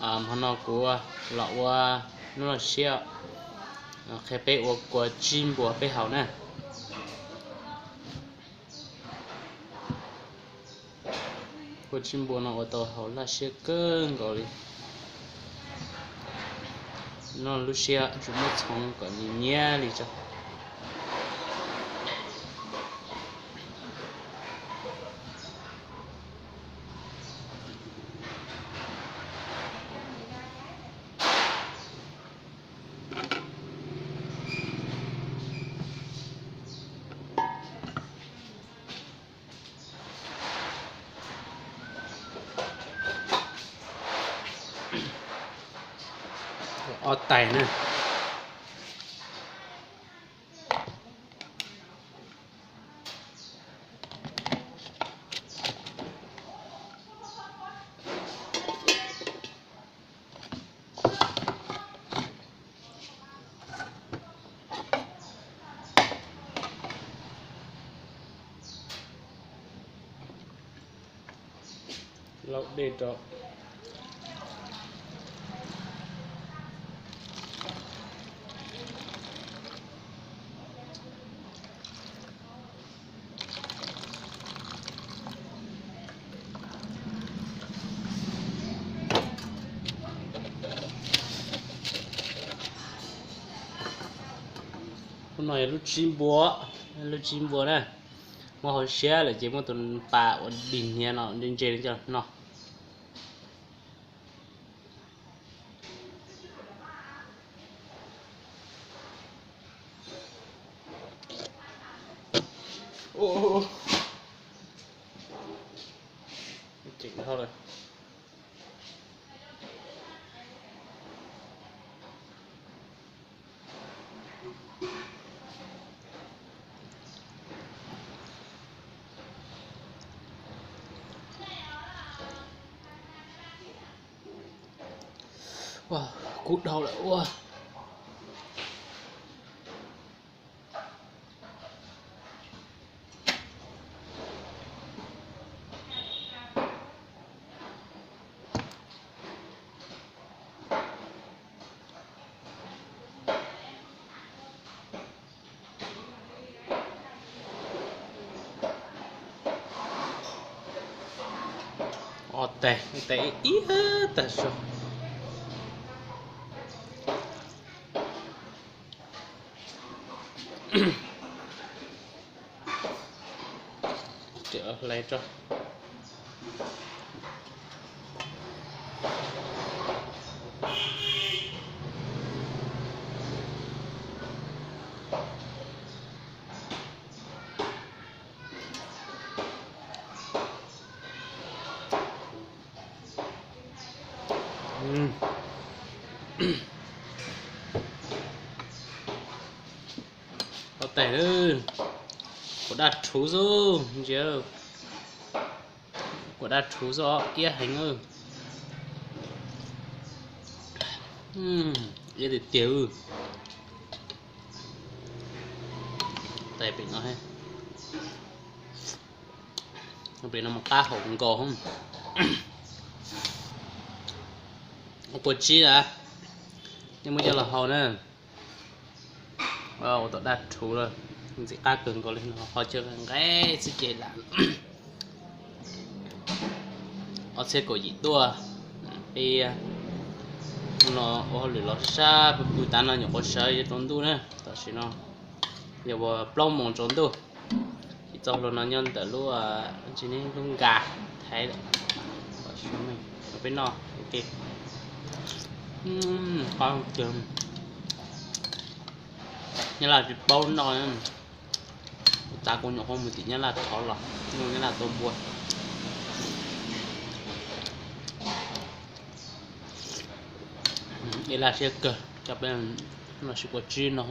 Hmo no kuv los ua hnub loj siab, qhia peb ua kua tsib npua peb haus na. Kua tsib npua no ua tau haus laj siab kawg nkaus li. Noj lub siab tsis muaj txhoov kom nyias nyiab li tso. Ob tais na. Laub dej rau. Lub no yog lub tsib npua, lub tsib npua na. Muab hauv siab lawm ces muab tus pas ua dig hniav no ntse ntse coj no. Kub dhau lawm ua. Ob tais, tais ib tag zog. Hlais tso. Ob tais, kuv daj rhuv xwb ntsia, kuv daj rhuv xwb iab heev. Iab tiag tiag. Tais pem no, pem no mas qab haum nkaus. Kua tsib na, nej muab coj los haus na. Ua tau daj rhuv lawm, ntxim qab kawg nkaus li no, ho chaw nqaij xwb ces lam ob txhiab kaum yim tuaj. Peb hnub no ua hauj lwm los sab sab pw pw tav no nyuam qhuav sawv yuav tsaus ntuj na, tam sim no yog ua plaub moos tsaus ntuj. Ces txoj hlua no nyob ntawm lub, tsis ne lub nkas Thaib lawm. Peb noj, qab kawg. Nyab Laj tsis paub noj, tav kuv nyuam qhuav mus tim Nyab Laj thov los, nyuj Nyab Laj tau npua. Ib laj siab kawg coj peb los sib kua tsib no.